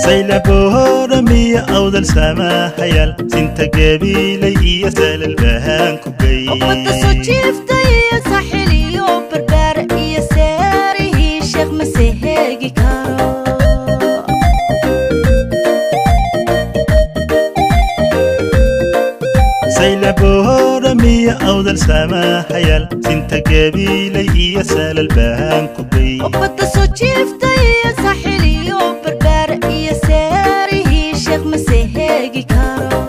Saylabooramiyo Awdal samahayaal, sinta Gabiilay iyo Salalbahaan ku gey. Badda soo jiifta iyo Saaxil iyo Barbaar iyo seerihii Sheekh mase heegi karo. Saylabooramiyo Awdal samahayaal, sinta Gabiilay iyo Salalbahaan ku gey. Badda soo jiifta iyo Saaxil iyo Barbaar iyo seerihii Sheekh mase heegi karo.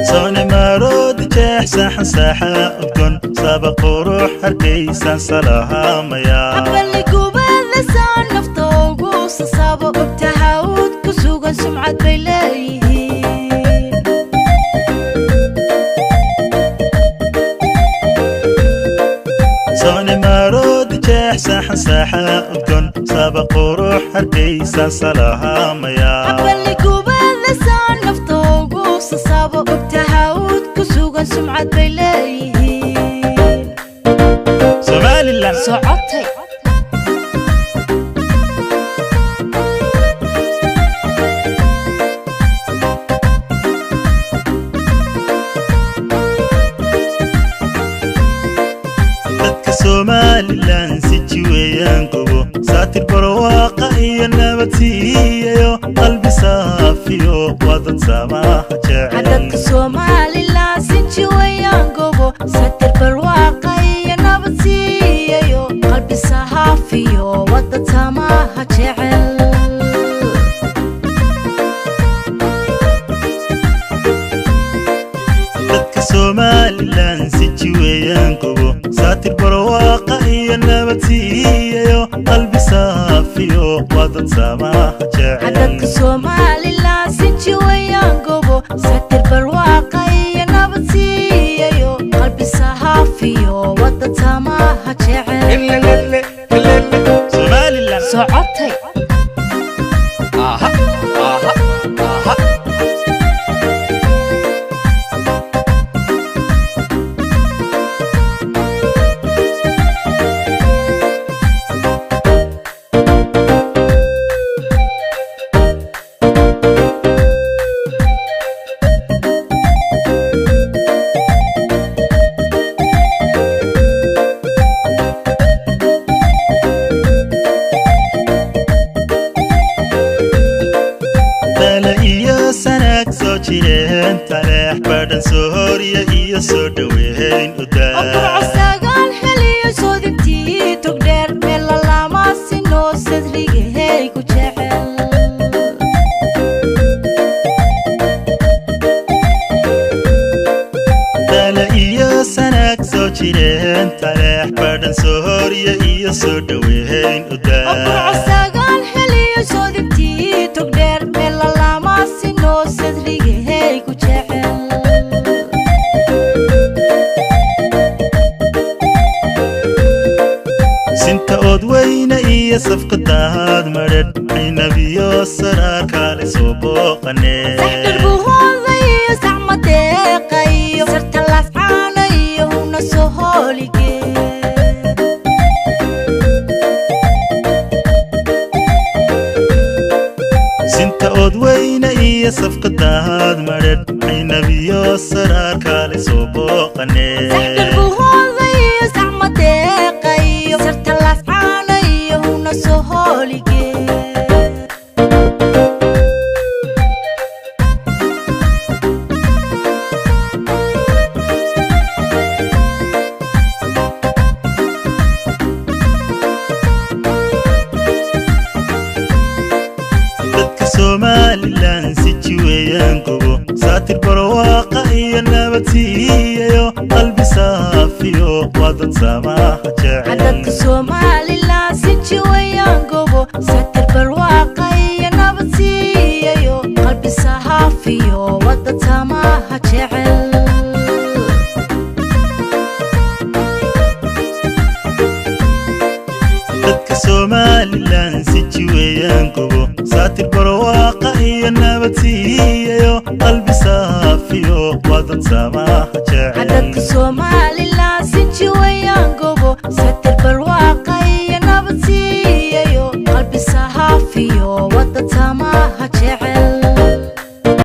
Soone Marood Jeex, saxan saaxa udgon, saba qurux Hargeysan salahamaya. Habaligubada saa nafta ugu sasaabo, ogtahawd ku sugan sumcad bay leeyihiin. Soone Marood Jeex, saxan saaxa udgon, saba qurux Hargeysan salahamaya. Habaligubada saa nafta ugu sasaabo, ogtahawd ku sugan sumcad bay leeyihiin. Somalilan socotay. Dadka Somalilan si jiweeyaan gobo, saatir barwaaqa iyo nabad siiyayo, qalbi saafiyo waa dad samaha jecel. Dadka Somalilan sinji wayaan gobo, satir barwaaqa iyo nabad siiyayo, qalbi sahaafiyo wadad samaha jecel. Dadka Somalilan si jiweeyaan gobo, saatir barwaaqa iyo nabad siiyayo, qalbi saafiyo waa dad samaha jecel. Dadka Somalilan sinji wayaan gobo, satir barwaaqa iyo nabad siiyayo, qalbi sahaafiyo wadad samaha jecel. Somalilan socotay. Aha, aha, aha. Dala iyo Sanaag soo jireen, Taleex Badhan soo horya iyo soo dhoweyn Burco udaa. Sagaal heliyo soodintii togdheer, meel lalaama sinoo sadrigahey ku jecel. Dala iyo Sanaag soo jireen, Taleex Badhan soo horya iyo soo dhoweyn Burco udaa. Sagaal heliyo soodintii togdheer, meel lalaama sinoo sadrigahey ku jecel. Sinta ood weyne iyo safka daad madhadh, Caynabiyo Saraar kaale soo booqanee. Saxdhar buhooda iyo sacmadeeqa iyo sarta laascaana iyo huna soo hoolige. Sinta ood weyne iyo safka daad madhadh, Caynabiyo Saraar kaale soo booqanee. Saxdhar buhooda iyo sacmadeeqa iyo sarta laascaana iyo huna soo hoolige. Dadka Somalilan si jiweeyaan gobo, saatir barwaaqa iyo nabad siiyayo, qalbi saafiyo waa dad samaha jecel. Dadka Somalilan sinji wayaan gobo, satir barwaaqa iyo nabad siiyayo, qalbi sahaafiyo wadad samaha jecel. Dadka Somalilan si jiweeyaan gobo, saatir barwaaqa iyo nabad siiyayo, qalbi saafiyo waa dad samaha jecel.